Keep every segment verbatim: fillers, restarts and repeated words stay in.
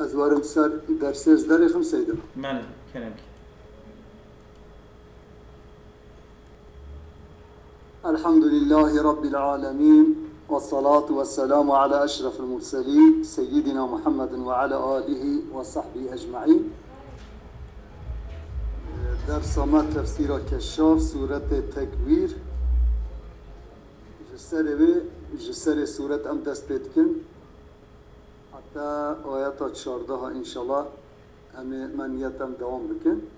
Ez werim ser dersê, ez derêxim Seyda. Belê, kerem. الحمد لله رب العالمين، والصلاة والسلام على أشرف المرسلين سيدنا محمد وعلى آله وصحبه أجمعين. Dersa me tefsîra Keşşaf, sûretê Tekwîr. Ji serê wê, ji serê sûret em dest pê dikin. Heta ayeta çardeha înşallah em ê, me niyet em dewam bikin.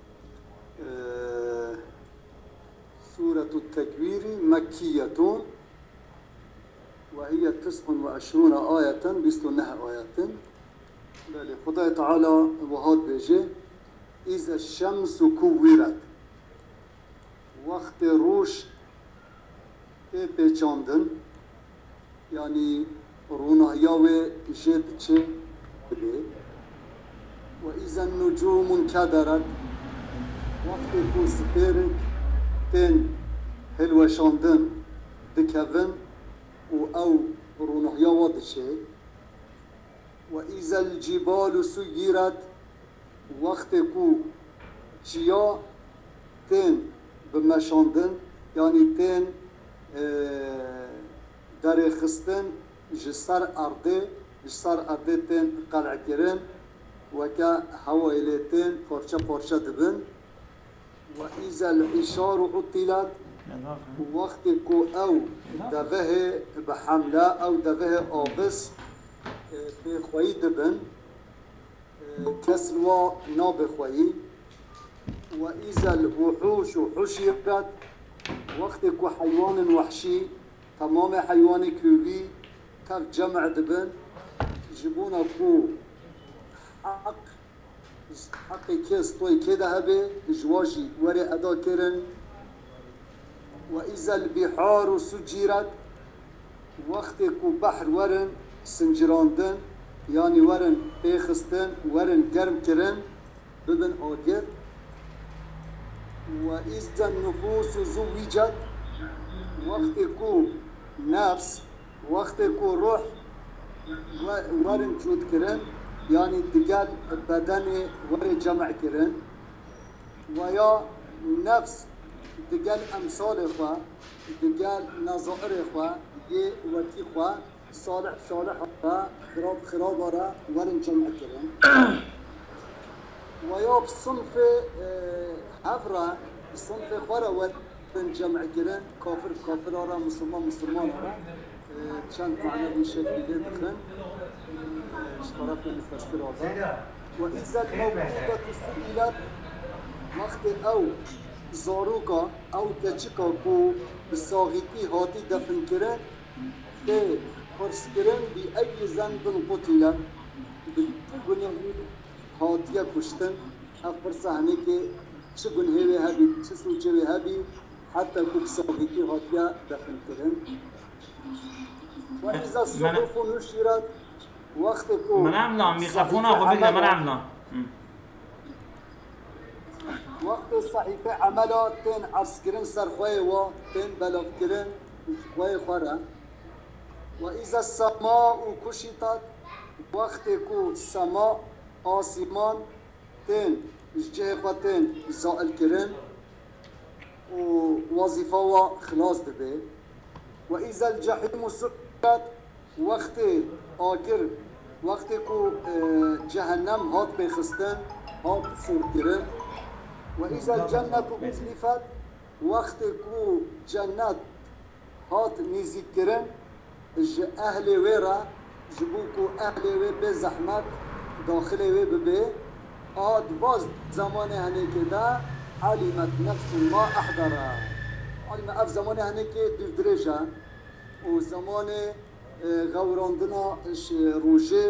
Ee, Sûretu Tekwîrî Mekkiyetun ve hiye tis'un ve eşrûne ayeten, bîst û neh ayetin. Belê, Xwedayê Teala wiha dibêje, "Îze şemsu kuwwiret." Wextê roj tê pêçandin, yanî rûnahiya wê jê diçe dibê. Ve îzen nucûmun kederet, wextê ku stêrek tên hilweşandin, dikevin û ew rûnahiya wa diçe. Ve îzel cîbalu suyiret, wextê ku çiya tên bimeşandin, yanî tên, e, derêxistin ji ser erdê, ji ser erdê tên qel'kirin, weke hewayê lê tên parçe parçe dibin. Ve îzel îşaru uttilet, û wextê ku ew devehê bi hemle, ew devehê avis, e, bêxweyî dibin, e, kes li wa nabe xweyî. Ve îzel wuhûşu huşiret, wextê ku heywanên wehşî, temamê heywanê kûvî tev cem dibin, ji bona ku heq Heqê kê stoyê kê de hebe, ji wa jî were eda kirin. Ve îzel bîharu suciret, wextê ku behr werin sincirandin, yanî werin pêxistin, werin germ kirin, bibin agir. Ve îzen nufûsu zuwicet, wextê ku nefs, wextê ku ruh we-, werin cûdkirin, yanî digel bedenê were cem kirin, weya nefs digel emsalê xwe, digel nezairê xwe, yê wekî xwe, salih saliha re, xirab xiraba re werin cem kirin. Weya bi sinfê, e, hev re, bi sinfê xwe re werin cem kirin, kafir bi kafira re, misilman misilmana re, e, çend mane vî şeklî lê dixin, e, ji terefê mufessira re. Ve îzel mewûdetu suîlet, wextê ew zaroka, ew keçika ku bi saxîtî hatî definkirin, tê pirskirin, bi eyî zenbin qutîlet, bi çi gunehî hatiye kuştin? Ev pirsa hinekê çi gunhê wê hebî, çi sûcê wê hebî, heta ku bi saxîtî hatiye definkirin. Ve îza suhufu nuşiret, wextê ku Mela Emlan, mîkrofona xwe bigre, Mela Emlan. Wextê sehîfe emela tên erzkirin ser xweyê wa, tên belavkirin xweyê xwe re. Ve îze sema û kuşîtat, wextê ku sema, asîman, tên ji cihê xwe tên zailkirin û wezîfa wa xilas dibe. Ve îzel cehîmu su'iret, wextê agir, wextê ku, e, cehennem hat pêxistin, hat sûrkirin. Ve îzel cennetu uzlifet, wextê ku cennet hat nêzîkkirin ji ehlê wê re, ji bo ku ehlê wê bê zehmet daxilê wê bibe, a di va zemanê henêkê de alimet nefsun ma ehderet. Alime ev zemanê henêkê dûrdirêj e û zemanê, e, xewrandina ji rojê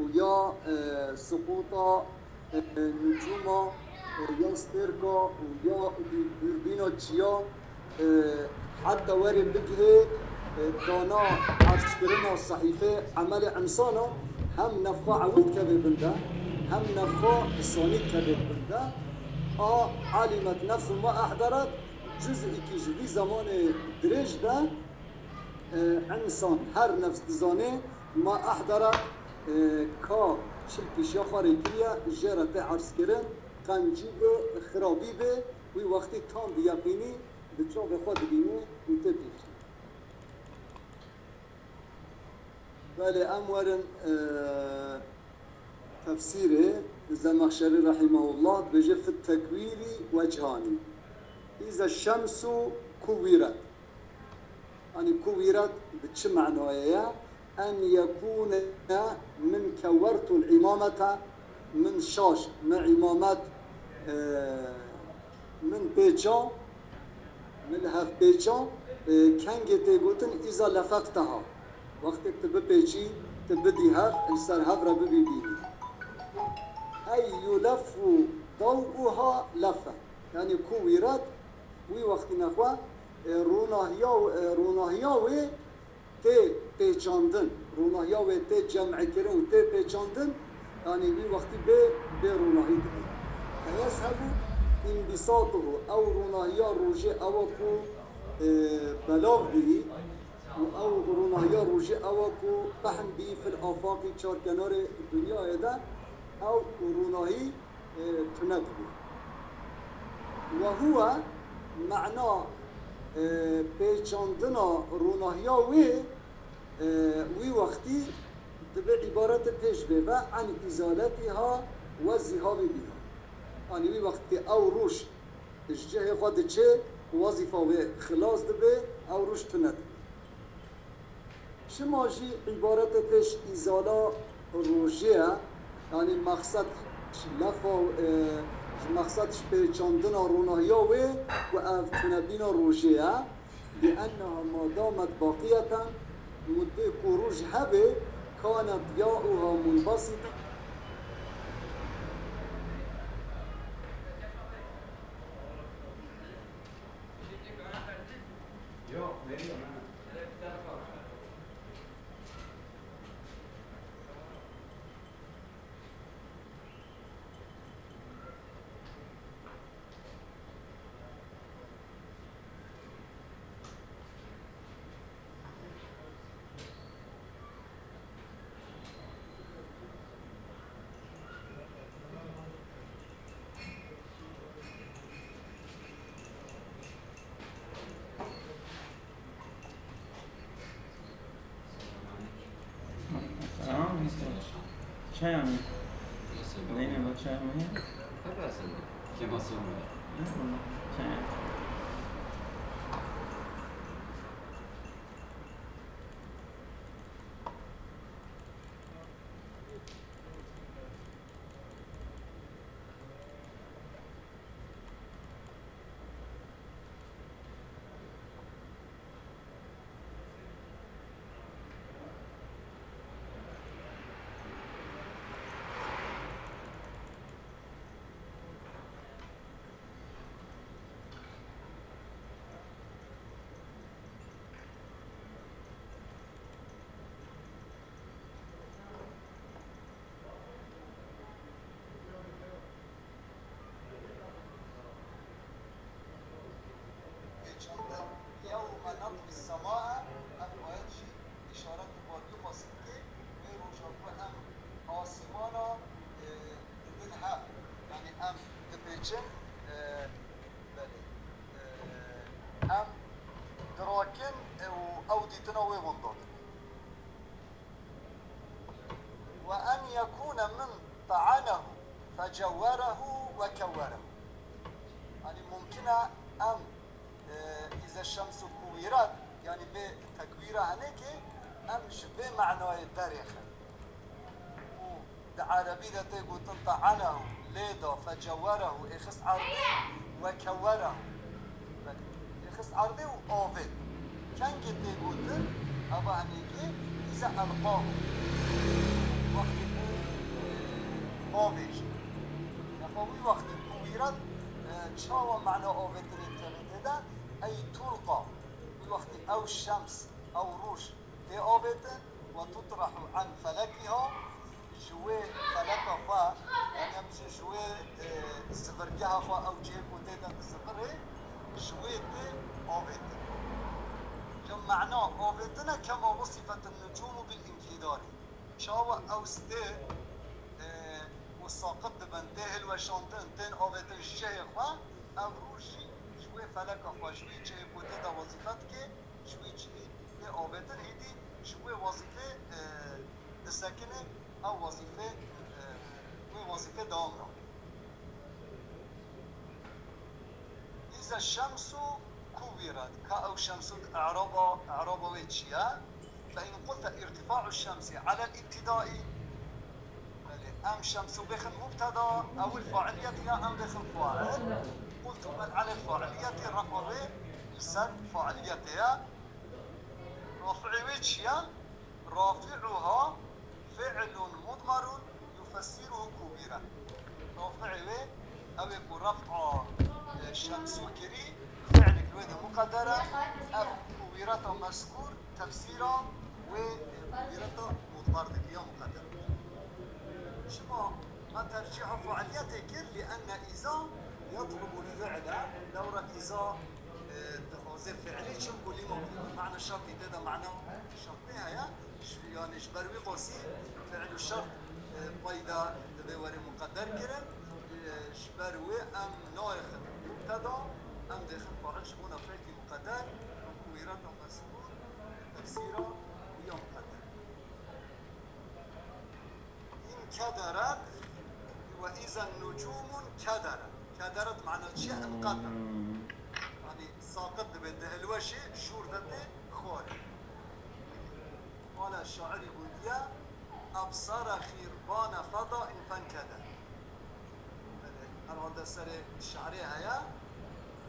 û ya, e, siqûta e, nucûma, e, ya stêrka û ya dû-, dûrbîna çiya, e, heta were bigihê, e, dana erzkirina sehîfê emelê insana hem nefxa ewil dikeve bin de, hem nefxa sanî dikeve bin de. A alimet nefsu ma ehderet, cuz'ekî ji vî zemanê dirêj de, e, insan, her nefs dizane ma ehderet, E, ka çil pîşiya xwe rê kiriye, jê re tê erzkirin, qencî be, xirabî be, wî wextî tam bi yeqînî bi çavê xwe dibîne û tê pêşî. Belê, em werin, e, tefsîrê Zemexşerî rahimehullah dibêje, "Fit tekwîrî weçhanî. Îze şemsu kuwîret." Yanî kuwîret bi çi manayê ye? En yekûne min kewertul îmamete, min şaş, min îmamet, e, min pêça, min li hev pêça, e, kengê tê gotin îza lefeqteha. Wextê tu bipêçî, tu bidî hev, li ser hev re bibî bînî. Ey yuleffu daw'uha lefe. Yanî kuwîret, wî wextî nexwe, e, ronahiya, e, ronahiya wê tê pêçandin, ronahiya wê tê cem'ekirin û tê pêçandin, yanî wî wextî bê, bê ronahî dibe. Qeyes hebû, înbîsatuhu, ew ronahiya rojê ew e ku, e, belav bî û ew ronahiya rojê ew e ku fehm bî fil afaqî çar kenarê dinyayê de, ew ronahî e, tune dibû. Ve huwe mena, e, pêçandina ronahiya wê, e, wî wextî dibe îbaretê pêş vê ve en îzaletîha we zihavî bîha. Yanî wî wextî ew roj ji cihê xwe diçe, wezîfa wê xilas dibe, ew roj tune dibe. Çima jî îbaretê pêş îzala rojê ye, yanî mexsed ji lefa, e, ji mexsed ji pêçandina ronahiya wê ku ev tunebîna rojê ye, لأنها ما دامت باقية, mudê ku roj hebe, كان ضياؤها منبسطا. Selam. Çay mı? Nasıl? Zeynep, çay mı? Tabii aslında. Kim asıl mı? Çay. Pêçandin, yewme netwî semae, ev ayet jî îşaret bi vê xwe dike, wê roja ku em asîmana, e, didin hev, yanî em dipêçin, e, belê, e, em dirakin, e, û ew dîtina wê winda dibin. وأن يكون من طعنه فجوره وكوره. Yanî mumkin e em, e, îze şemsu kuwîrat, yanî vê tekwîra henekê em ji vê manayê derêxin. Û di erebî de tê gotin ta'anehu, lê da, fecewerehu, ê xist erdê, we kewerehu. Belê. Ê xist erdê û avêt. Kengê tê gotin, eva henêkê, îze elqahu. Wextê ku, e, bavêjin. Nefa wî wextî ku wîret, e, çawa mana avêtinê têne tê de, ey tulqa. Wî wextî ew şems, ew roj tê avêtin, ve tutrehu an felekiha, ji wê feleka xwe, yanî em bêjin ji wê, e, zivirgeha xwe, ew cihê ku tê de dizivirê, ji wê tê avêtin. Ji mana avêtine kema wusifet nucumu bil infidarî. Çawa ew stê, e, û saqit dibin, tê hilweşandin, tên avêtin ji cihê xwe, ev rû jî ji wê feleka xwe, ji wê cihê ku tê de wezîfe dike, ji wê cihê tê avêtin, hêdî ji wê wezîfê, e, disekine, ew wezîfê, e, wê wezîfê dewam nake. Îza şemsu kuwirat, ka ew şemsu di e'raba, e'raba wê çi ye? Fe in qulta irtifa'u şemsi alel ibtidai, belê, em şemsu bêxin mubteda, ewil failiyet ya em bêxin fail. Qultu bel alel failiyeti, refa wê li ser failiyetê ye. Rafi'ê wê çi ye? Rafi'uha fi'lun mudmarun yufessiruhu kuwira. Rafi'ê wê, ew ê ku ref'a, e, şemsû kirî, fi'lek wê de muqedder e. Ev kuwireta mezkûr tefsîra wê, e, kuwireta mudmar dike ya muqedder. Çima me tercîha failiyetê kir? Li enne îza yetlubu fi'le, lewra îza, e, dixwaze fi'lî, çimku lîma mana şertî tê de mana şertî heye. Ji, yani ji ber wî qasî fi'l û şert, e, peyda divê were muqedder kirin. E, ji ber wê em nayêxin mubteda, em dêxin fail ji bona fi'lkî muqedder û kuwîreta mezkûr, e, tefsîra wî ya muqedder. Înkederet ve îzen nucûmun kederet. Kederet mana çi ye? Inqetet. Yanî saqit dibe, dihilweşê, jûr de tê xwarê. Qala şairî gotiye, ebsara xîrbane feda in fenkeder. Belê, herhalde serê şi'rê heye.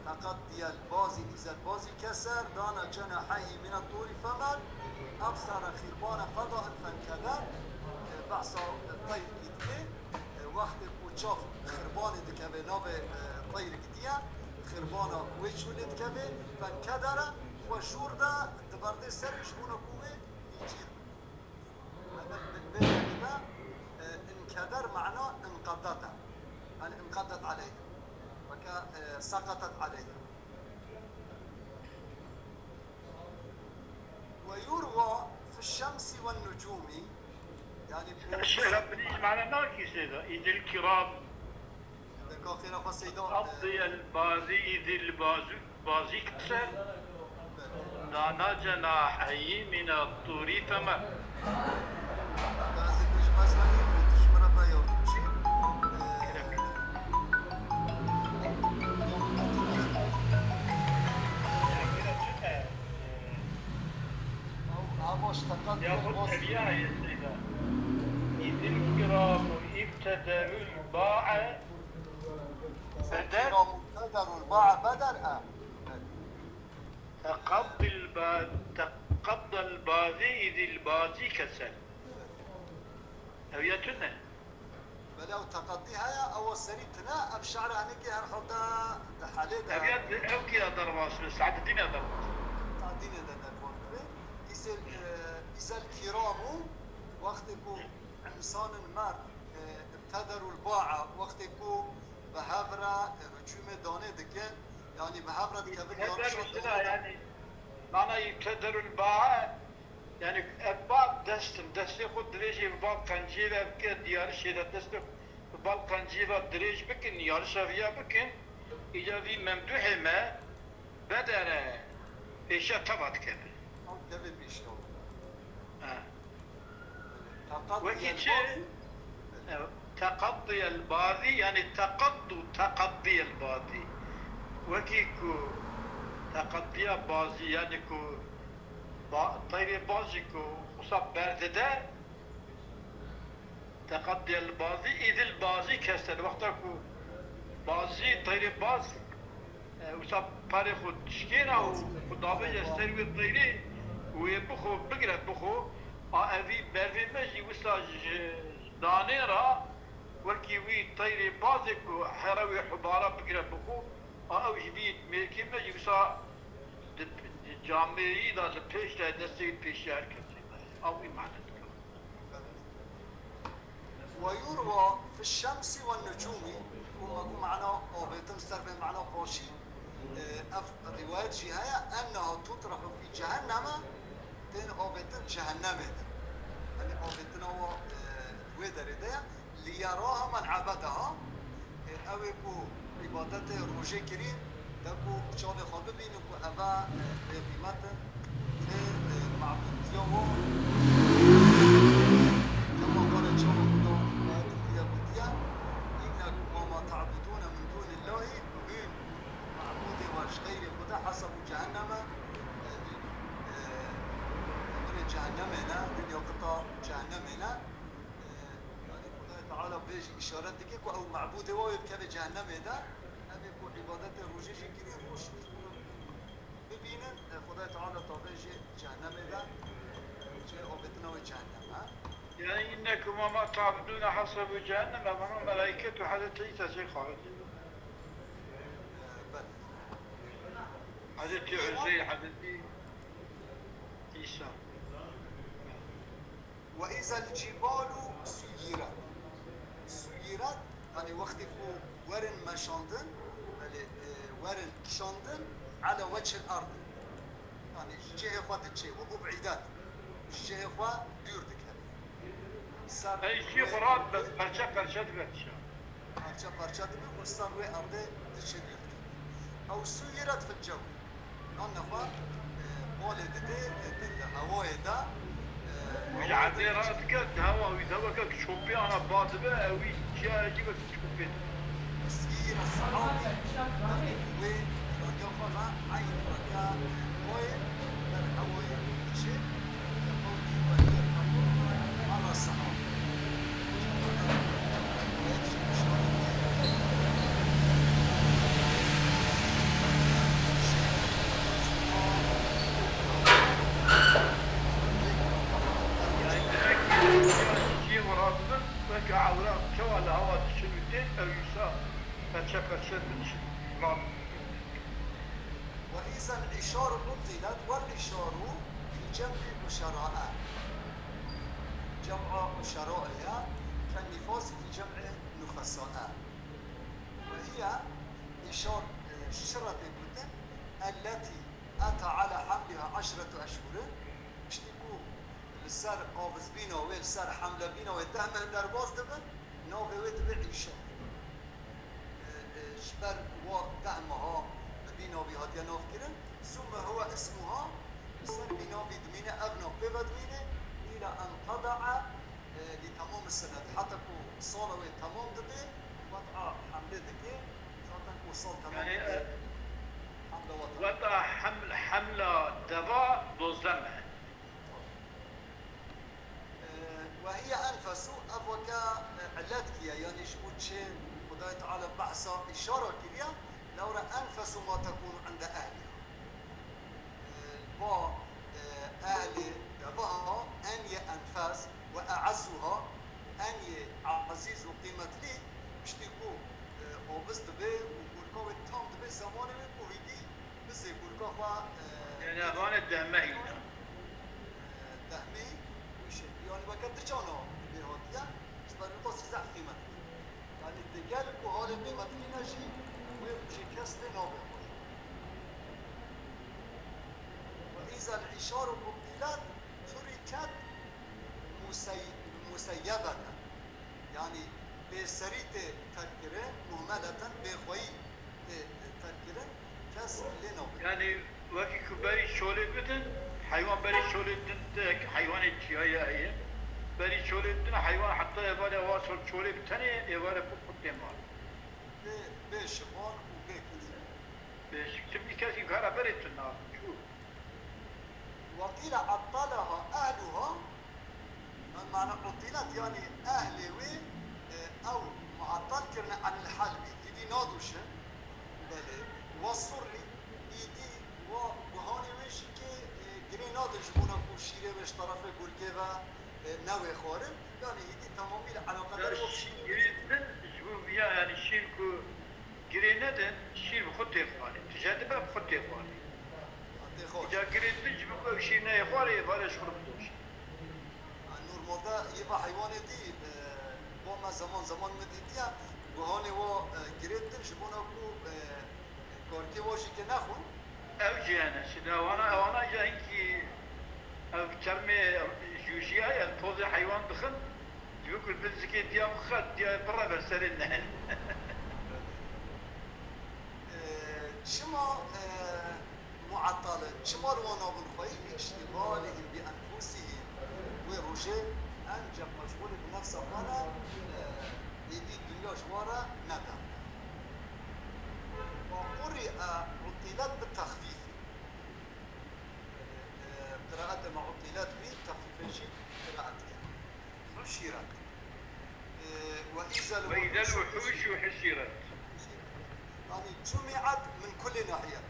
Teqeddiyel bazî îzel bazî keser, dana cenaheyhî mine tûrî femer, ebsara xîrbane feda in fenkeder. E, behsa, e, teyrkî dike. E, wextê ku çav xirbanê dikeve navê, e, teyrikî diye, xirbana wê çûnê dikeve, fenkedere, xwe jûr de diberdê serê ji bona ku wê hîcîr. Bi, bi, bi, bi, e, inkeder mana inqedet e. Yani inqedet aleyh. Weke, e, seqetet aleyh. Ve yurwa fi şemsi ve nucumi. Yani bu Şehra bilî mana nakî seyda. İdil kiram. Deka xêra xwe seyda, e, Abdiyel bazî, idil bazî, bazî keser. Dana cenaheyî mîna tûrî femer. Gazi tu ji me zî tu ji min re be yardimcî. Ew, ew baş teqet Yahut eviyayê seyda. Îdil kiramu îbtederul ba'e beder. Kiramu bederul ba'e beder e. Teqaddil ba-, teqaddal bazî îdil bazî keser. Ew ya tune. Belê ew teqaddî heye, ew serî tune, ev şi'ra hinekî herhalde di helê de. Ev ya di-, ew kî ya derbas be, Saededîn ya derbas be. Saededînê de derbas be. Îzel, e, îzel kîramu, wextê ku însanên merd, e, ibtederul ba'a, wextê ku bi hev re, e, hicûmê danê dikin, yanî bi hev re dikevin, Teber yanî şo tuna, yanî, mana îbtederul ba'a, yanî ev ba dest in, destê xwe dirêjê bi bal qenciyê ve bike, diyarişê de destê xwe bi bal qenciyê ve dirêj bikin, yarişa viya bikin, îca vî memduhê me bedere pêşiya teva dikeve. Ew tevê pêşiya. Ha. Teqaddiyel Wekî çi? bazî. Teqaddiyel bazî, yani teqaddu, teqaddiyel bazî. Wekî ku teqaddiya bazî, yani ku ba-, teyrê bazî ku wisa berdide, teqaddiyel bazî, îdil bazî keser. Wexta ku bazî, teyrê baz, e, wisa parê xwe dişkêna û xwe davêje ser wê teyrê û wê bixwe, bigire bixwe, a evî bervê me jî wisa ji danê re wekî wî teyrê bazê ku here wê hubara bigire bixwe, a ew ji vî mêrkê me jî wisa di, di camêrî de li pêş de destê wî pêşiya her kesê de. Ew wî mane dike. Ve yurwa fi şemsi ve nucûmî, ku me got mana avêtin ser vê mana paşî, e, ev rîwayet jî heye, enneha tutrahu fî cehenneme, tên avêtin cehennemê de. Yanî avêtina wa, e, wê derê de ye. Liyeraha men abedaha. E, ew ê ku îbadetê rojê kirî, de ku çavê xwe bibînin ku eva, e, bêqîmet in, lê, e, mabûdiya wa, dema gale çava xwe da, e, gotiye, gotiye, "Înnekum we ma ta'budûne min dûnillahî", hûn mabûdê we ji xeyrê Xwedê, "hesebû cehenneme", e, e, binê cehennemê ne, dinya qita cehennemê ne. E, yanî Xwedayê Teala bê jî îşaret dike ku ew mabûdê wa wê bikeve cehennemê de, ev ê ku îbadetê rojê jî kirî, roj bibînin, e, Xwedayê Teala tavê jê cehennemê de, e, jê avêtina wê cehennem e. Yani innekum ve ma ta'budûne hasabu cehennem, ev hema melaîket û Hezretî Îsa jê xaretî. E, belê. Hezretî Uzeyr, Hezretî Îsa. Ve îzel cibalu suyiret. Suyiret, yanî wextê ku werin meşandin, belê, e, werin kişandin, ala wechil erd. Yanî ji cihê xwe diçê, ve ub'idet. Ji cihê xwe dûr dikeve. Ser Ey jî wê xwe rat be, perçe perçe dibe dişa. Parça parça dibe û ser wê erdê diçe dûr dikeve. Ew suyiret fil cew. Nan nexwe, e, balê didê, e, di, li hewayê de, e, Wî hewayê erdê de rat dike, di hewa wî de weke çopê ana ba dibe, ew wî ciyayekî weke çopê dibe. Sîra sehabî, wê raka xwe ve eyn raka wayê ber hewayê diçe. Weke ewra kewa li hewa diçin û tên ew îsa perçe perçe diçin. Ve îzel îşaru butilet, wel îşaru fi cem'i uşera'a. Cem'a uşera'a ya, ken nifasi fi cem'i nuxesa'a. Ve hiye îşar, e, şiretê gotin, elleti ata ala hamliha eşretu eşhurin, piştî ku li ser qavizbîna wê, li ser hemlebîna wê deh meh derbas dibin, navê wê dibe îşar. E, e, ji ber wa deh meha bi vî navî hatiye navkirin, summe huwe ismuha, li ser vî navî dimîne, ev nav pê ve dimîne, îla en teda'a, e, li temam sene, heta ku sala wê temam dibe, weta hemlê dike, zaten ku sal temam Yani, dibe, e, hemle weta. Weta heml-, hemla deva dozdeh meh. E, ve hiye enfesu, ev weke, e, illet kiye, yanî ji bo çi Xwedayê Teala behsa îşara kiriye, lewre enfesu ma tekunu inde ehliha. E, va, e, ehlê deveha en yê enfes ve e'ezzuha, en yê ezîz û qîmetlî, piştî ku, e, obis dibe û gulka wê tam dibe, zemanê wê ku hîdî bizê gulka xwe, e, Yani, evanê dehmehî ne. E, dehmehî, şey, yani weke dicana bê hatiye, ji ber wê sîzdeh qîmet. Yani, digel ku halê qîmetkî ne jî, wê jî kes lê nabe xwe. Ve îzel îşaru buttilet, turiket musey-, museyyebeten. Yani, bêserî tê terkkirin, muhmeleten, bêxweyî tê terkkirin, kes lê nabin. Yani, wekî ku berî çolê bidin, heywan berî çolê din, te heywanê çiyayê heye. Berî çolê bidin, heywan heta êvarê wa sol çolê bi tenê, êvarê xwe xwe tê mal. Bê, bê şivan û bê kesî. Bê şi-, çimkî kesî kara berê tu nabin, çû. Ve qîle attalaha ehluha, mana uttilet, yani ehlê wê, e, ew muattal kirine anil halbi, hîdî nadûşin, belê, ve surri, hîdî wa guhanê wê jî kê, e, girê nadin ji bona ku şîrê wê ji terefê gulkê ve, e, newê xwarin, yani hîdî tamamî li eleqedar wek şîrê wê. Girê din ji bo viya, yani şîr ku Girê nedin, şîr bi xwe tê xwarê. Tije dibe bi xwe tê xwarê. Ha, tê xwarê. Îca girê din ji bo ku ew şîr neyê xwarê, êvarê ji xwe re bidoşe. Ha, normalde yê va heywanê dî, e, bo me zaman zaman min dîtiye, guhanê wa, e, girê din ji bona ku, e, karkê wa jî ke nexwin. Ew jî hene. Şida wana, ewana jî hinkî ev çermê, Cûşiya ye, tozê heywan dixin, ji bo ku li bin zikê diya bixe, diya pire ber serê nehên. Ee, çima e, muettal in? Çima li wan nabin xweyî? Li îştîxalihim bi enfusihim. Wê rojê encek meşxûlê bi nefsa xwe ne, e, êdî dinya ji wan re ne derve. Wa quri'a uttilet bi texfîf. Qiraetê me uttilet bî, texfîfê jî qiraetê ye. Huşîret. Ee, ve îzel Ve îzel wuhûşu huşîret. Yanî cumi'et min kulli nahiyet.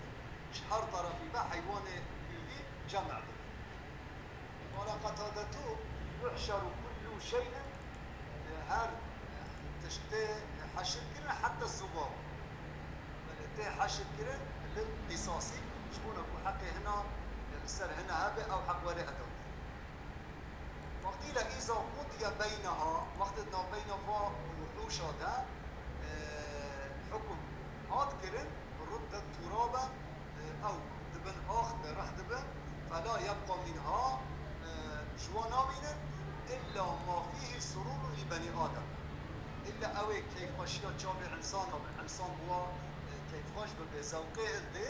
Ji her terefî ve heywanê dûvî cem dibe. Qala Qetadetu, yuhşeru kullu şey'in, e, her, e, tişt tê heşir kirin, heta zubab. Belê tê heşir kirin, lil qisasî, ji bona ku heqê hina, e, li ser hina hebe, ew heq were eda. Ve qîle îza qudiye beyneha, wextê di navbeyna va wuhûşa de, e, hukm hat kirin, ruddet turaben, e, ew dibin ax, bereh dibin, fela yebqa minha, e, ji wan namînin, illa ma fîhî surûrun li benî Adem. Illa ew ê keyfxweşiya çavê insana be, insan bi wa, e, keyfxweş bibe, zewqê hildê,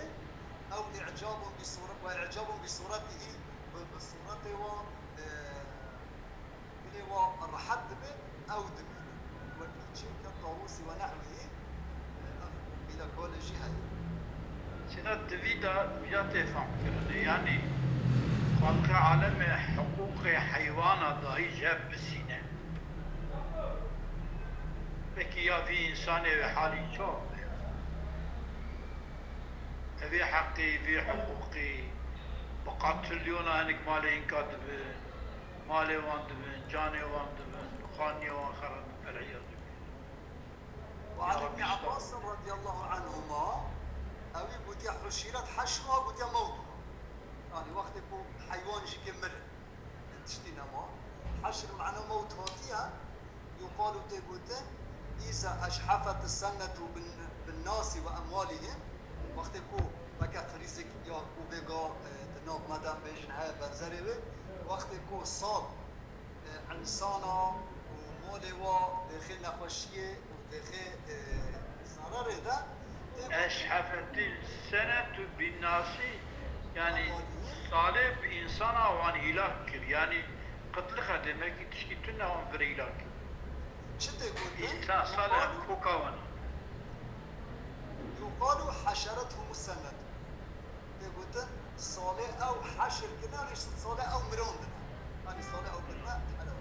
ew î'cabun bi sûre-, ve î'cabun bi sûretihî, bi, bi sûretê wa, e, Dilê wa rehet dibe, ew dibîne. Wekî çimke Tawusî ve nehwî, ev qîlekole jî heye. Çina di vî de ya tê fam kirinê, yanî xalqê alemê hiqûqê heywana dahî ji hev bisîne. Pekî ya vî însanê wê halî çawa be? Evê heqî, vî hiqûqî, bi qatilyona hinek malê hinka dibin. Malê wan dibin, canê wan dibin, xaniyê wan xerab dibin, el'iyazû billah. Ve an Îbnî Abbas radiyallahu anhuma, ewî gotiye huşîret heşruha, gotiye mewtuha. Yanî wextê ku heywan jî kê mirin, tiştî nema. Heşr mana mewt hatiye, yuqalu tê gotin, îza eşhefet sennetu bin, bin nasi ve emwalihim, wextê ku weke krîzek ya ku vêga, e, di nav me de bêjin heye berzerê wê, wextê ku sal, e, insana û malê wa dêxê nexweşiyê û dêxê, e, zererê de tê gotin. Eşhefetil senetu bin nasi, yanî salê bi însana wan hîlak kir, yanî qitlixe demekî tiştî tune wan vir hîlak kir. Çi tê gotin? Însan salê koka wan. Yuqalu heşerethumus sennetu. Tê gotin, salê ew heşir kirine, yanî salê ew mirandine. Yanî salê ew kirine, helal.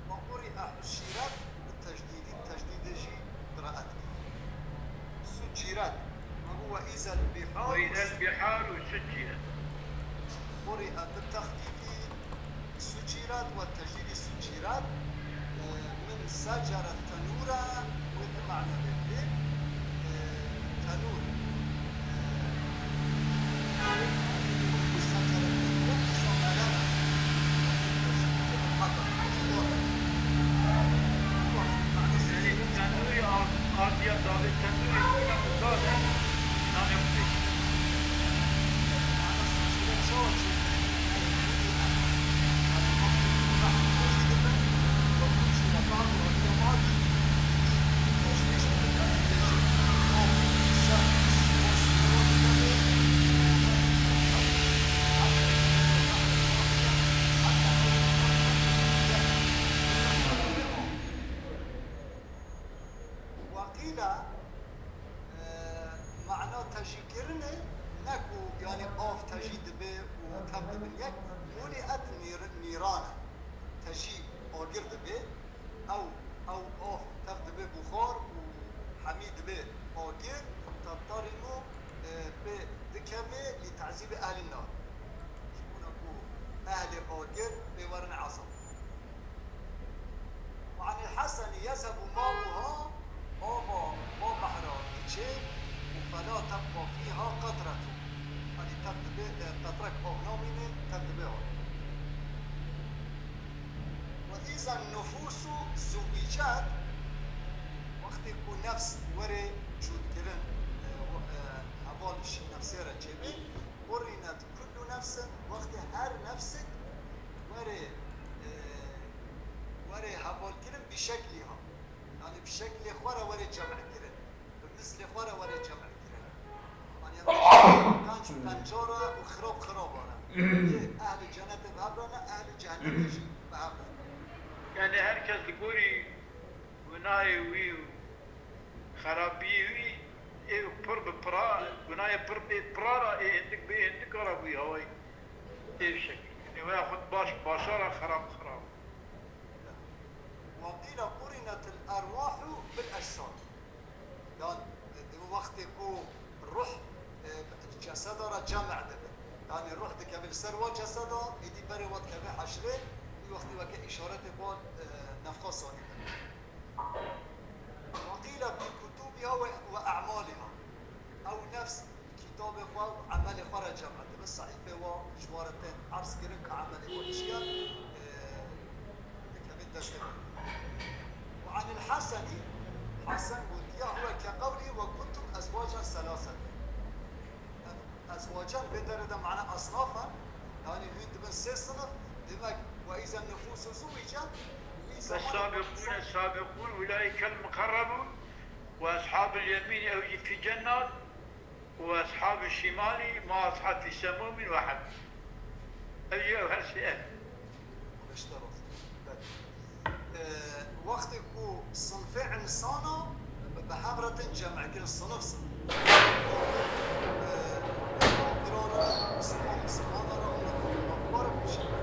Ve quri'a huşîret bi tecdîdî, tecdîdê jî qiraet kir. Sucîret. Ve bû ve îzel bihar. Ve îzel biharu sucîret. Quri'a bi texfîfî sucîret ve tecdîdî sucîret. E, min seceret tenûre, wê di mana vê bidê. E, tenûr. E, min seceret tenûre, îsa meleme. Wextê ku şikê min hata, îsa dor. Wextê mana. Yanî tenûrê, ardiya davê tenûrê, îna ku dade, nanê xwe tê şîne. Weqîla, e, mana tejîkirinê ne ku, yanî, av tejî dibe û tev dibin yek, muli'et nîr-, nîran e. Tejî agir dibe, ew, ew av tev dibe buxar û hemî dibe agir, tettarînu, e, pê dikeve lî te'zîbê ehlin nar. Ji bona ku ehlê agir pê werin ezab. Ve anil Hesenî yezhebu ma'uha, ava va behra diçe û fela tebqa fîha qetretun. Yanî tev dibe, e, qetrek av namîne, tev dibe av. Ve îzen nufûsu zuwîcet, wextê ku nefs were cûdkirin, e, we-, e, heval ji nefsê re çêbe, qurînet kullu Nefsin, wextê her nefsek were, e, were hevalkirin bi şeklî ha. Yani bi şeklê xwe re were cem'kirin. Bi mislê xwe re were cem'kirin. Yani penc pencara û xirab xiraba re. Yê ehli cennetê bi hev re ne, ehli cehennemê jî bi hev re. Yani her kes li gorî gunahê wî û xerabiyê wî ê pir bi pira, gunahê pir bê pira re ê hindik bê hindika re bûyî hawayî tê şekil. Ê weya xwe baş başa re xerab xerab. وقيل قرنت الأرواح بالأجساد. Yan, e, di wextê ku ruh, e, ceseda re cem' dibe. Yani ruh dikeve li ser wa ceseda, êdî berê wa dikeve heşrê, wî wextî weke îşaretê bo, e, nefxa sanî dibe. وقيل بكتبها و، وأعمالها. Ew nefs kitabê xwe û emelê xwe re cem' dibe. Sehîfê wa ji wa re tên erz kirin ku emelê wa çi ye, e, dikeve destê xwe. وعن الحسن، Hesen gotiye, هو كقوله وكنتم أزواجا ثلاثة. Ezwacan vê derê de mane asnaf e, yani hûn dibin sê sinif, demek وإذا النفوس زوجت، وإذا ما فالسابقون السابقون أولئك المقربون، وأصحاب اليمين أولئك في جنات، وأصحاب الشمال ما أصحاب في سموم وحميم. Ev ya her şey ev. Beşte rast. Belê. E, wextê ku sinfê insana bi hev re tên cem'kirin, sinif sinif. E, kafira re, misilman misilmana re, hûn re mafbar bikişînin.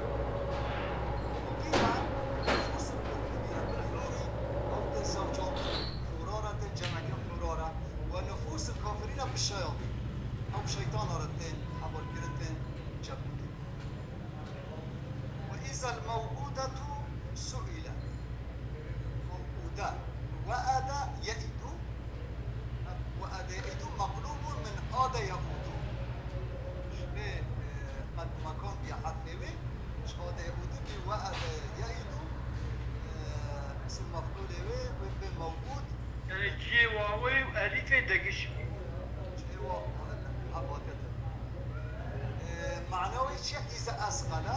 Qîla nufûs bil hûrî, ew tên zewcan, hûra re tên cem'kirin hûra re. Ve nufûs kafirîne bi şeyatîn. Ew şeytana re tên hevalkirin, tên cem'kirin. وإذا الموءودة سئلت. موءودة. وأد يئد. وأد يئد مقلوب من أد يؤود. Ji vê, e, me-, mekan bî herfê wê. Ji أد يؤود bî وأد يئد. E, ism mef'ulê wê, wê bê mew'ûd. Yani cihê wawê û elîfê degiş. Cihê wa-, hev hatiye te. E, mana wê çi ye? إذا أثقل,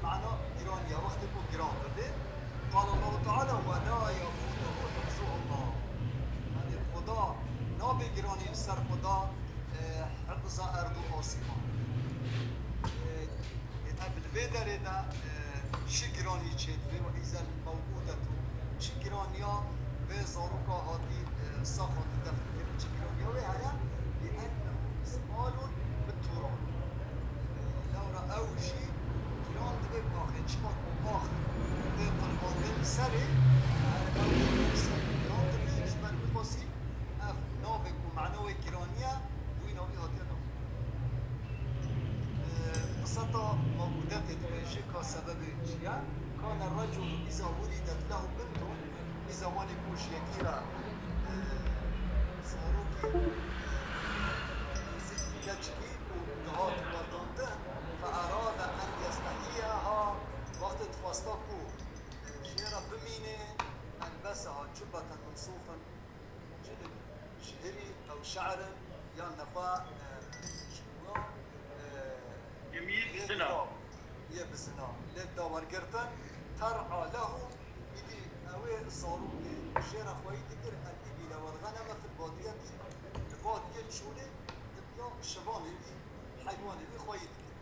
mana giraniya, wextê ku giran bibe. قال الله تعالى: ولا يؤوده حفظهما. Yani Xuda nabe giranî li ser Xuda, e, hifza erd û asîman. E, Ev li vê derê de, e, çi giranî çêdibe, وإذا الموءودة, çi giraniya vê zaroka hatî, e, sax hatî defn kirin, çi giraniya wê heye, لأنه مثقال بالتراب. E, lewra ew jî giran dibe bi axê, çima ku ax tê qurbanê li serê, e, ew jî li ser giran dibe, ji ber wî xwesî ev navê ku mana wê giranî ye, wî navî hatiye nav. Qiseta mewûdetê dibêje ka sebebê çi ye? كان الرجل إذا ولدت له بنت, îza wanê ku ji yekî re, e, zarokî, e, keçikî û dihat werdandin, فأراد أن يستحييها, wextê dixwesta ku, e, jê re bimîne, ألبسها جبة من صوف, Çi dibî? Ji hirî ew şe'rin yan nexwe, e, ji bo, e, Yê bizina. Yê bizina. Lê da wergirtin, ترعى له, îdî ew ê zarokê jê re xweyî dikir, الإبل والغنم في البادية, li badiyê çolê dibiya şivanê wî, heywanê wî xweyî dikir.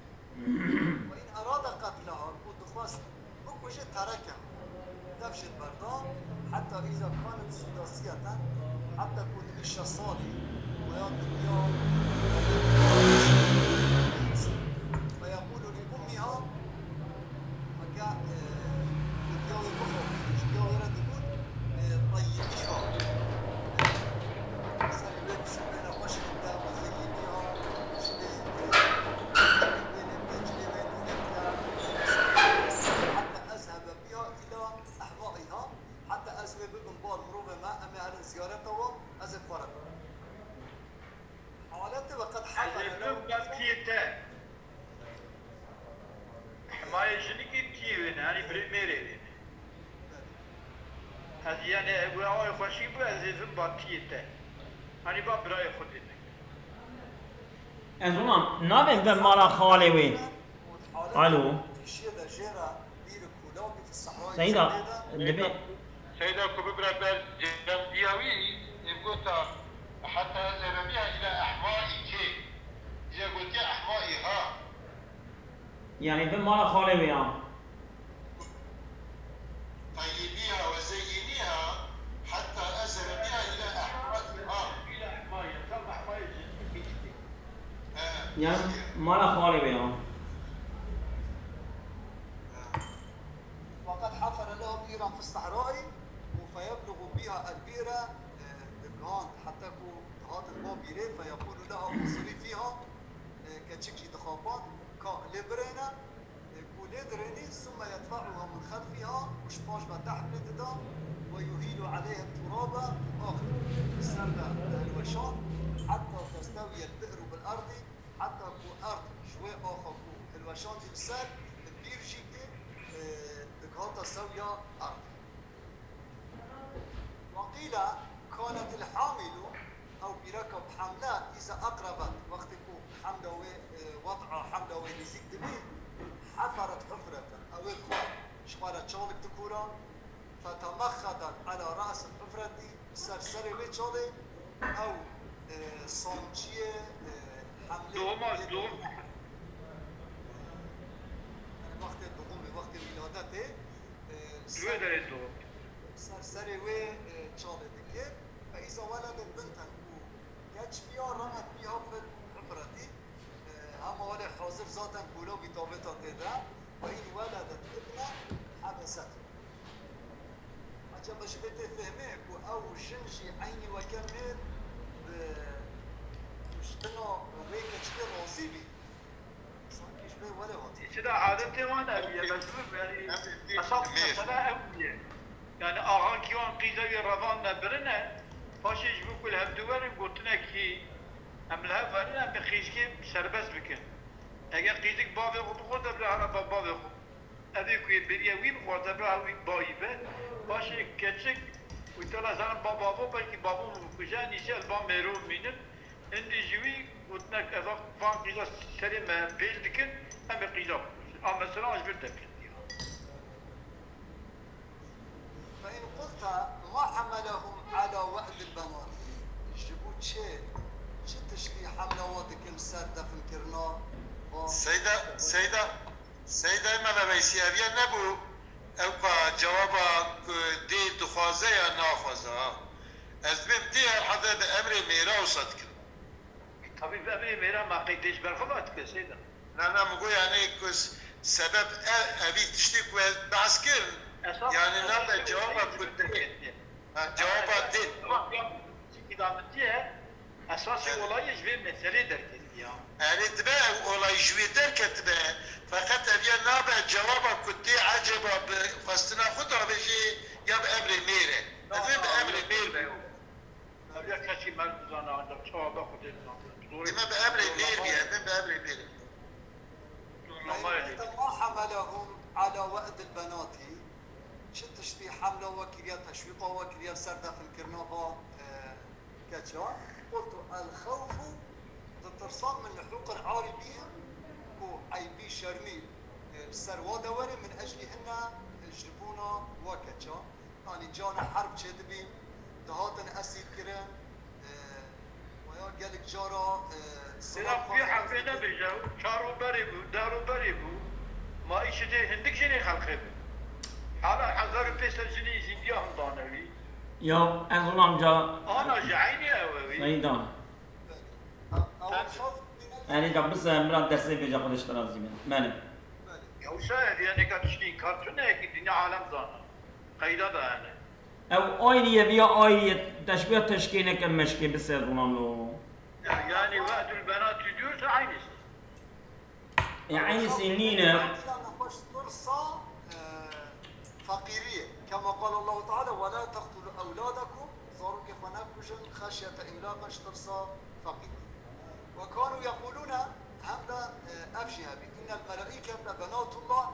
وإن أراد قتلها, ku dixwest bikuje, تركها, dev jê berda, حتى إذا كانت سداسية, heta ku dibî şeş salî, veya dibiya, فيقول لأمها, heke, e, dibiya wê bixwe, dibiya wê re digot, e, طيبيها. Ser wê bisimêne xweşik de, وزينيها, ji vê, e, wê nê, wê nûnê bide, حتى أذهب بها إلى أحمائها, heta ez wê bibim bar mirovê me, em ê herin ziyareta wan, ez ê xwe re bibim. Haletê ve qet hemle. Ez ê bibim bar tiyê te. Himayê jinikî tiyê wê ne, yanî birê mêrê wê ne. Ez, yanî, ew awayê xweşî bû, ez ê bibim bar tiyê te. Yanî ba birayê xwe dê me. Ez ona nabêm ve mala xalê wê. Alo. Kişiye de jêra bîr û kûlabî fi sehrayê Seyda, zindê de. Dibê Seyda ku bibra ber cem diya wî, ê gota heta ez eremiya îla ehmaî kê? Îla gotiye ehmaî ha. Yani bi mala xalê wê ya. Teyyibiha ve zeyyiniha heta ez eremiya îla ehmaî ha. Yani mala xalê wê ya. وقد حفر له بئرا في الصحراء فيبلغ بها البئر، e, digihand heta ku dihatin bo bîrê, فيقول لها انزلي فيها، e, keçik jî dixapand ka lê birêne, e, ku lê dirênî, ثم يدفعها من خلفها، û ji paş ve tehm lê dida، ويهيل عليها التراب، û ax li ser de dihilweşand، حتى تستوي البئر بالأرض، heta ku erd ji wê axa ku hilweşandî li ser, bîr jî kê, e, digihata sewiya erdê. وقيل كانت الحامل، ew bîreka bi hemle، إذا أقربت، wextê ku hemla wê, e, وضعا hemla wê nêzîk dibî، حفرت حفرة، ew ê xwe ji xwe re çalik dikûra، فتمخضت على رأس الحفرة، ser serê wê çalê ew, e, sanciyê, e, hemlê Doğuma, yê doğum. Yani wextê doğumê, wextê wîladetê, e, Duê derê doğum. ser serê wê, e, çalê dikir. فإذا ولدت بنتا، ku keç biya، رمت بها في الحفرة، e, hema welê hazir zaten kûlabî tavêta tê de، وإن ولدت ابنا حبسته. Acaba ji vê tê fehmê ku ew jin jî eynî weke mêr bi kuştina wê keçikê razî bî? Sankî ji vê welê hatiye. Çi de adetê wan ev ye, mecbûr yani esas mesele ew ye. Yani axankî wan qîza wî revan ne birine, paşê ji bo ku li hev du werin gotinekî em li hev werin em bi qîzkê serbest bikin. Eger qîzik bavê xwe bixwaze bira hera ba bavê xwe. Evê ku yê beriye wî bixwaze bira wî bayî be. Paşê keçik û tela zanin ba bavo belkî bavo min bikuje, nîşe li ba mêro mînin. Hindî ji wî gotinek eva van qîza serê me pêl dikin, em ê qîza bikujin. A mesela ji vir derketiye. فإن قلت ما حملهم على وأد البنات، ji bo çi, çi tiştî hemla wa dikin ser definkirina van? Seyda, Seyda, Seyda Mela Veysî eviye nebû. Ew ka cewaba ku dê dixwaze ya naxwaze ha. Ez dibêm dê herhalde bi emrê mêra wisa dikin. Tabî bi emrê mêra ma qey dê ji ber xwe ve dike Seyda. Na, na, min got yani ku s-, sebeb ev, evî tiştê ku ez behs kirin. Esas Yani nabe cewaba ku dê. Ha, cewaba dê. Çikî da min diye esasê olayê ji vê meselê derketiye. Erê dibe ew olay ji wê derketibe. Feqet ev ya nabe cewaba ku dê eceba bi xwestina xwe davêjê ya bi emrê mêr e. Ev ê bi emrê mêr be. Ev ya keçî merd bizane ancak çawa be Xwedê dizane. Zorê Dime bi emrê mêr bî, ev ê bi emrê mêr e. zornamayê lê. ما حملهم على وأد البنات، çi tiştî hemla we kiriye, teşwîqa we kiriye ser definkirina va, e, keça? قلت الخوف، ditirsan min لحقوق العار بهم، ku eybî şermî, e, li ser wa de were، من أجلهن، e, ji bona wa keça. Yanî cana herb çêdibîn, dihatin esîrkirin, e, weya gelek cara, e, Sêra vî hevê nebêje, çar û berê bû, der û berê bû. Ma îşê dê hindik jinê xelqê bû. Hala hezar û pênc sed jinê Êzîdiya hindane wî. Ya ez û amca Ana ji eynî ew e wî. Seyda. Ew xewf Erê da bise mira destê bêje xwe diştirazî min. Mene. Ya wisa ev yanê ka tiştî kar tune ki dinya alem zana. Qeyda da yani. Ew ayrı ye viya ayrı ye. Teşbiya teşkê neke meşkê bise gunam lo. Yani وأد البنات diyorsa aynısı. E aynısı nîne. Xweş tirsa, e, feqîriyê. كما قال الله تعالى: ولا تقتلوا أولادكم، zarokê xwe nekujin, خشية إملاق، ji tirsa feqîriyê. وكانوا يقولون، hem de, e, ev jî hebî: إن الملائكة بنات الله،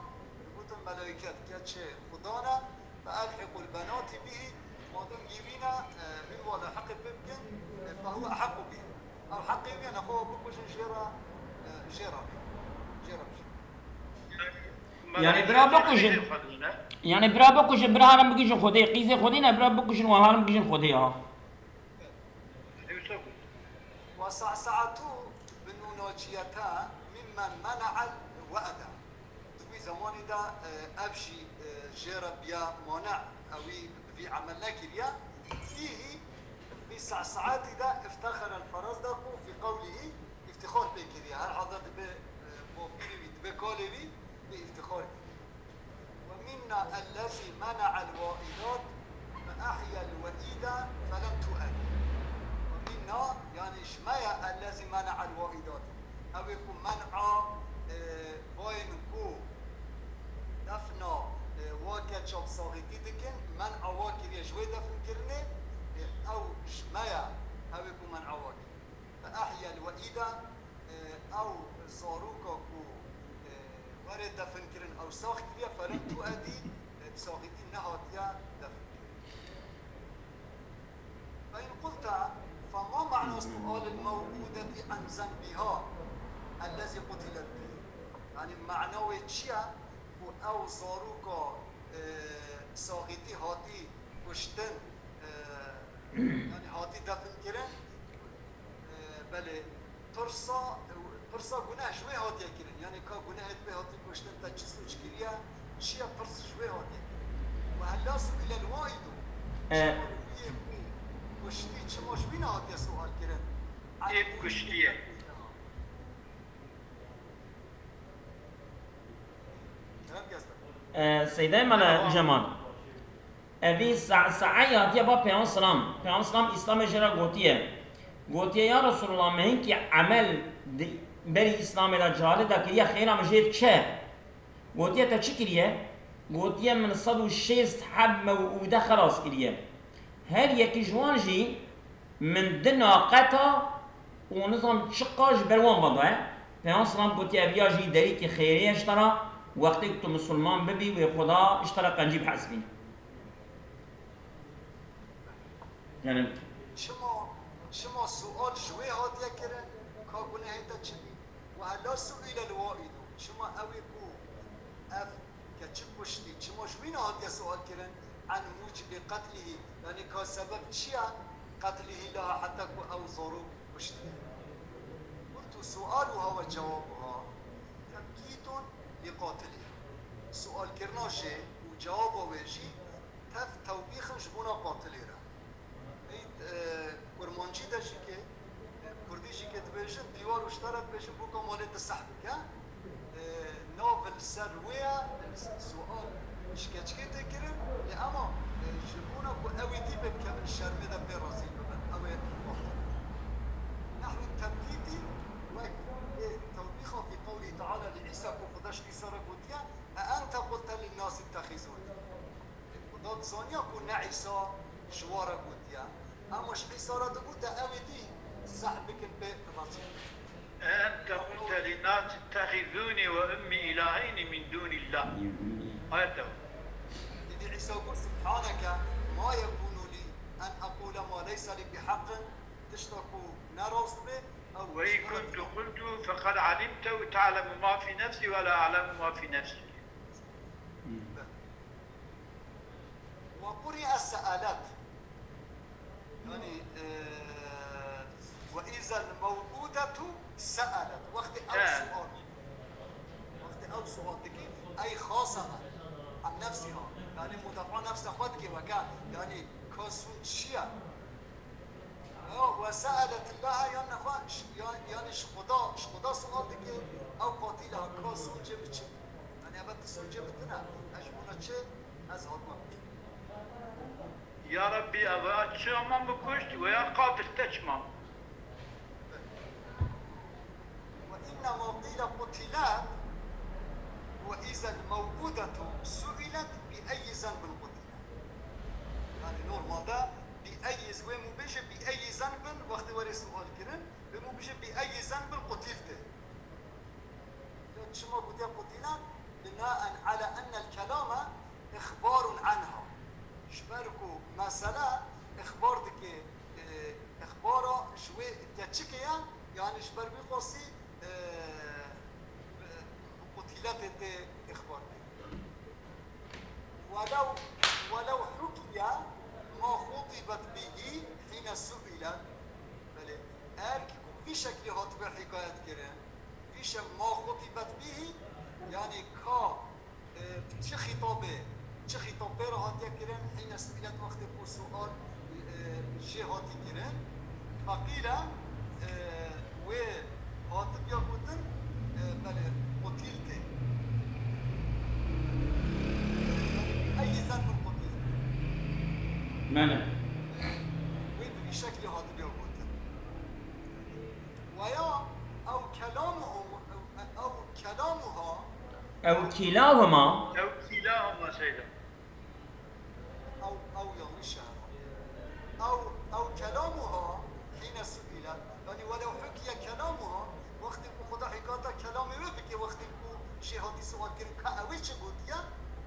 digotin melaiket keçê Xuda ne، فألحقوا البنات به، madem gîrîne, e, hûn wa leheqê pê bikin, e, فهو أحق بهن. Ew heqê wî ye, nexwe bikujin jê re, e, jê re, jê re bijîn. Yani bira bikujin. Yani bira bikujin, bira herin bigihîjin Xwedê. Qîzê Xwedê ne, bira bikujin û herin bigihîjin Xwedê ya. وسعسعة بن ناجية ممن منع الوعد. Di wî zemanî de, e, ev jî, e, jê re biya mane, ewî bi vî emel nekiriye. فيه, vî Sa'saetî de افتخر الفرزدق في قوله, îftixar pê kiriye. Herhalde dibe, e, bapîrê wî, dibe kalê wî, wî îftixar kiriye. ومنا الذي منع الوائدات فأحيا الوئيد فلم تؤد. ومنا, yani ji me ye, الذي منع الوائدات. Ew ê ku men'a, e, vayên ku defna, e, wa keça bi saxîtî dikin, men'a wa kiriye ji wê definkirinê, e, ew ji me ye, ew ê ku men'a wa kiriye. فأحيا الوئيد, e, ew zaroka ku, e, were definkirin, ew sax kiriye, فلم تؤد, e, bi saxîtî nehatiye definkirin. فإن قلت فما معنى سؤال الموءودة عن ذنبها الذي قتلت به؟ Yani mana wê çi ye ku ew zaroka, e, saxîtî hatî kuştin, e, yani hatî definkirin, e, belê pirsa, pirsa guneh ji wê hatiye kirin. Yani ka gunehê wê hatî kuştin, te çi sûc kiriye, çi ye, pirs ji wê hatiye kirin. وهلا سئل الوائد, E, çima wî yê ku kuştî, çima ji wî nehatiye sual kirin? Ê kuştiye. Kerem kestir. E, Seydayê me ne Cemal. Evî Sa-, Saeyê hatiye ba Peyxamber selam. Peyxamber selam Îslamê jê re gotiye. Gotiye, ya Resulullah, me hinkî emel di berî Îslamê de cehalê de kiriye, xêra min jê diçe? Gotiye, te çi kiriye? Gotiye, min sed û şêst heb mewûde xelas kiriye. Her yekî ji wan jî min di naqeta û nizam çiqa ji ber wan ve daye. Peyxamber selam gotiye, ev ya jî derîkî xêrê ye ji te re, wextê ku tu misilman bibî wê Xweda ji te re qencî bihesibîne. Yani Çima, çima sual ji wê hatiye kirin, ka gunehê te çi bî? وهلا سئل الوائد, çima ew ê ku ev keçik kuştî, çima ji wî nehatiye sual kirin, عن موجب قتله, yani ka sebeb çi ye, قتله لها, heta ku ew zarok kuştiye? قلت سؤالها وجوابها تبكيت لقاتلها. Sualkirina jê û cewaba wê jî tev tewbîx in ji bona qatilê re. Ey, e, kurmancî de jî ke, e, kurdî jî ke dibêjin, dîwar û ji te re dibêjin, boka malê te seh bike. E, nav li ser wê ye, sual ji keçikê tê kirin, lê ema, e, ji bona ku ew ê dî pê bikevin, şermê de pê rezîl bibin. Ew ê batil. نحو التبكيت, wek ê tewbîxa في قوله تعالى li Îsa ku Xuda ji Îsa re gotiye, أأنت قلت للناس اتخذوني. Xuda dizaniya ku ne Îsa ji wan re gotiye. Ema ji Îsa re digote, ew ê dî seh bikin pê razî. أأنت قلت للناس اتخذوني وأمي إلهين من دون الله. Ayet ew. Îdî Îsa got, سبحانك ما يكون لي أن أقول ما ليس لي بحق, tişta ku ne rast be, ew وإن كنت قلته فقد علمته تعلم ما في نفسي ولا أعلم ما في نفسك. وقرئ سألت. Yani, e, وإذا الموءودة سألت. Wextê ew He. sual. Wextê ew sual dike, ey xasa عن نفسها. Yani, mudafaa nefsa xwe dike weke. Yani, ka sûn çi ye? Ya, وسألت الله, yan nexwe, ş-, ya, yani ji Xuda, ji Xuda sual dike, ew qatîl ha, ka sûcê min çi? Yani, ebe tu sûcê min tune, ez ji bona çi, ez hatime kuştin. Ya Rabbî, ev çima min kuşt, veya qatil te çima min? وإنما قيل قتلت وإذا الموءودة سئلت بأي ذنب قتلت. Yani normalde bi eyyiz wê mû bêje bi eyyi zenbin wextê were sual kirin, wê mû bêje bi eyyi zenbin qutilti. Ya çima gotiye qutilat? بناء على أن الكلام إخبار عنها. Ji ber ku mesele îxbar dike, e, îxbara ji wê keçikê ye, yani ji ber wî qasî, e, qutiletê tê îxbar dike. ولو، ولو حكي ما خطبت به حين سئلت. Belê, eger ki ku vî şeklî hatibe hikayet kirin, vî şe-, ma xutibet bihî, yani ka, e, çi xîtabê, çi xîtab pê re hatiye kirin, hîne suîlet, wextê ku sual, e, jê hatî kirin. Faqîle, e, wê hatibiya gotin, e, belê, qutiltî. Belê, bi eyyi zenbin qutiltî. Belê. Wê bi vî şeklî hatibiya gotin. Ve ya ew kelamuhum, ew kelamuha. Ew kilahuma. Ew kilahuma şeyde. Ew, ew yanlış e. Ew, ew kelamuha hîne suîlet. Yani welev hukiye kelamuha, wextê ku Xuda hikayeta kelamê wê bike, wextê ku jê hatî sual kirin ka ew ê çi gotiye,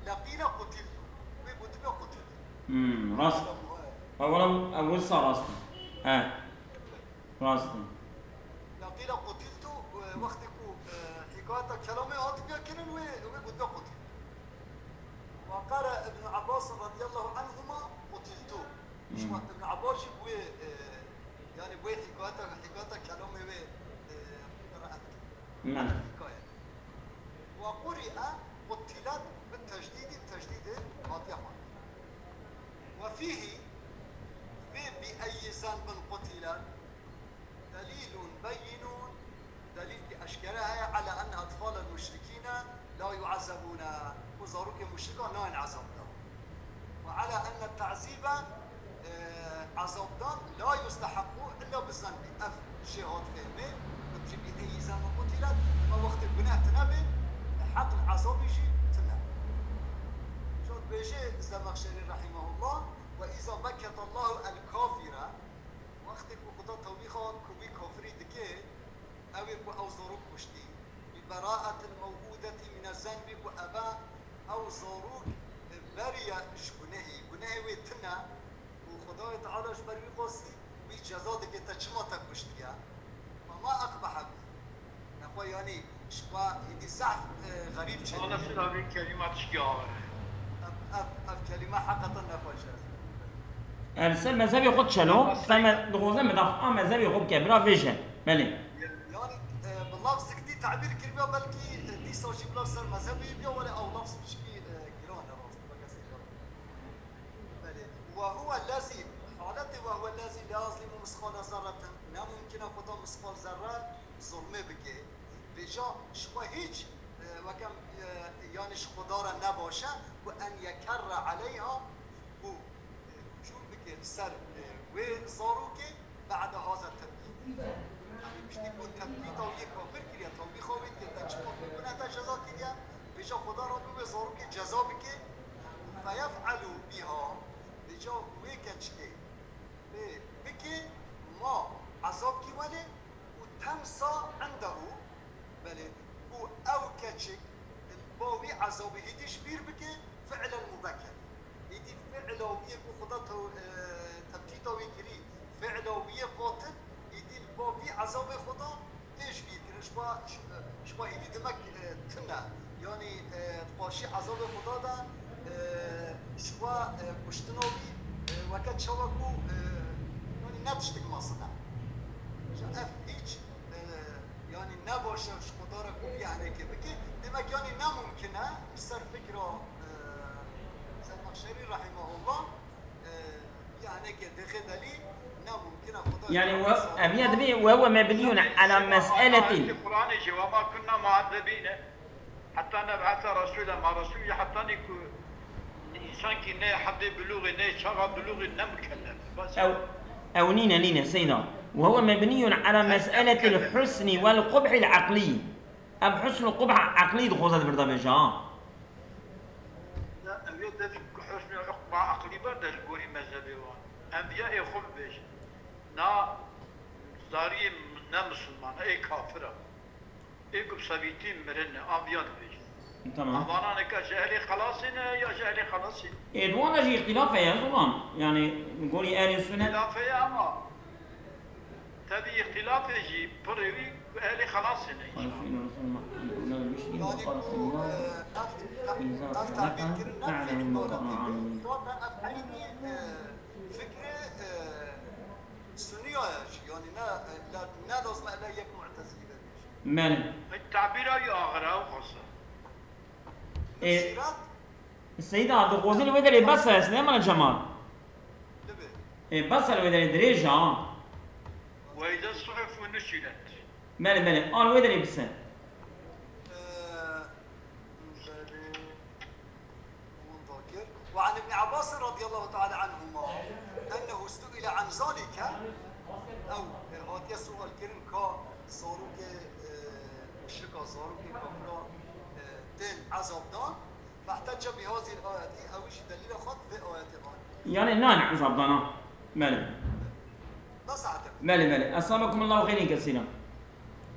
leqîle qutiltu. Wê gotibe qutiltu. Hmm, rast. Kelamuha. Ha, welev ew wisa rast e. He. Rast e. Ya qîle qutiltu, e, wextê ku, e, hikayeta kelamê hatibiya kirin, wê, wê gotibe qutiltu. Ve qala Ibn Abbas radiyallahu anhuma qutiltu. Hmm. Şima Ibn Abbas jî wê, e, yani wê hikayeta, hikayeta kelamê wê, e, qiraet kir. Hmm. Hikayet. Ve quri'e qutilet bi tecdîdî, tecdîdê hatiye xwendin. Ve fîhî, vê bi eyyi zenbin qutilet, delîlun beyinun, delîlkî eşkere heye, ala enne etfalel muşrikîne la yu'ezzebûne, ku zarokê muşrikan nayên ezab dan. Ve ala enne te'zîbe, e, ezabdan la yusteheqqu illa bi zenbî. Ev jê hat fehmê, gotiye bi eyyi zenbin qutilet, ma wextê guneh tine bê, heq li ezabî jî tine. Şo dibêje Zemexşerî rahimehullah, ve îza mekketallahu el kafire, wextê ku Xuda tewbîxa ku wî kafirî dike, ew ê ku ew zarok kuştî. Bi beraetil mew'udeti mine zenbî, ku eve ew zarok beriye ji gunehê. Gunehê wê tune û Xwedayê Teala ji ber wî xwestî, wî ceza dike te çima te kuştiye? Ve ma ekbehe bî. Nexwe yanî ji xwe hîdî zehf, e, xerîb çê. Ana sira vê kelîma tişkî awe. Ev, ev, ev kelîme heqeten nexweş e. Em ser mezhebê xwe çelo, ser me-, dixwaze midafaa mezhebê xwe bike, bira vêje. Belê. Yani, e, bi lafzek dî tabîr kiriya, belkî, e, dîsa jî bila ser mezhebê biya, wele ew lafz tişkî, e, giran e rast, bi kesê giran. Belê. Ve huwe lezî, haletê ve huwe lezî la yazlimu misqala zerretin. Ne mumkin e Xuda misqal zerre zulmê bike. Vêca ji xwe hîç, e, weke, e, yani ji Xuda re nebaş e ku en yekerre aleyha, ku, e, hicûm bike li ser, e, wê zarokê, ba'de haza tebkît. Yani piştî ku tebkîta wî yê kafir kiriye, tewbîxa wî dike, te çima ku gune te ceza kiriye, vêca Xuda Rabbî wê zarokê ceza bike, feyef'elu biha, vêca wê keçikê wê bike ma ezabkî welê û temsa indehu, belê, û ew keçik li ba wî ezabê hîdî ji bîr bike fi'lel mubekker. Hîdî fi'la wî yê ku Xuda tew-, e, tebtîta wî kirî, fi'la wî yê qatil, hîdî li ba vî ezabê Xuda tê ji bîr kirin. Ji xwe, ji, ji xwe hîdî demek, e, tune. Yanî, e, di paşî ezabê Xuda de, e, ji xwe, e, kuştina wî, e, weke çawa ku, e, yanî ne tiştek mezin e. Ji ev hîç, e, yanî ne baş e ji Xuda re ku vî henekê bike. Demek yanî ne mumkin e, li ser fikra, e, Zemexşerî rahimehullah, e, vî henekê dixê delî ne mumkin e Xuda Yani, Teala we-, zarok ev ya dibê, "Ve huve mebniyun ala mes'eletin." Ayetê Qur'anê jî, "Ve ma kunna mu'ezzebîne hatta neb'ese rasûle." Ma rasûl jî heta nî ku însankî ne heddê bilûxê, ne çaxa bilûxê, ne mukellef. Bas. Ew, ew nîne, nîne, seyda. "Ve huve mebniyun ala mes'eletil husni vel qubhil aqlî." Ev husn û qubha aqlî dixwaze di vir de bêje, ha. Ya, ev yê devî ku husn û qubha aqlî berde ji gorî mezhebê wan. Enbiya ê xwe bibêje. Na zariyê ne misilman, ê kafir e. Ê ku bi sevîtî mirine, anviya dibêje. Tamam. Ev vanan eka ji ehlê xelasê ne ya ji ehlê xelasê ne? Ê, di wan de jî îxtîlaf heye, zilam. Yani, gorî ehlê sünnet. Îxtîlaf heye ama tevî îxtîlafê jî pirê wî Ehlî xelasê ne. قال فإن رسول الله أولى بالمشركين Yani وقال bu صلى الله e, ev, ev, إذا ev خلق tabîr kirin ne أعلم fîlî ما كانوا were. عاملين. Zaten ev eynî e, fikri e, Sunniya ye jî. Yani ne, e, la, ne lazim ele yek Mu'tezilî be bêje. Belê. Tabîra wî axir ew xwasa. E, Sirat Seyda, dixwazin wê derê bes e, ne mala Cemal? dibe. E, bes e wê derê dirêj e, ha. وإذا الصحف نشرت. Belê, belê, al wê derê bise. Ee, belê. Hûn dakir. وعن ابن عباس رضي الله تعالى عنهما أنه سئل عن ذلك. Ew, e, hatiye sual kirin ka zarokê, e, muşrika, zarokê kafira, e, tên ezabdan. فاحتج بهذه الآية. Ew jî delîla xwe vê ayetê anî. Yani nan ezabdana. Belê. Nasıl adet? Belê, belê. Esamakumullahu xeyrin kesîra.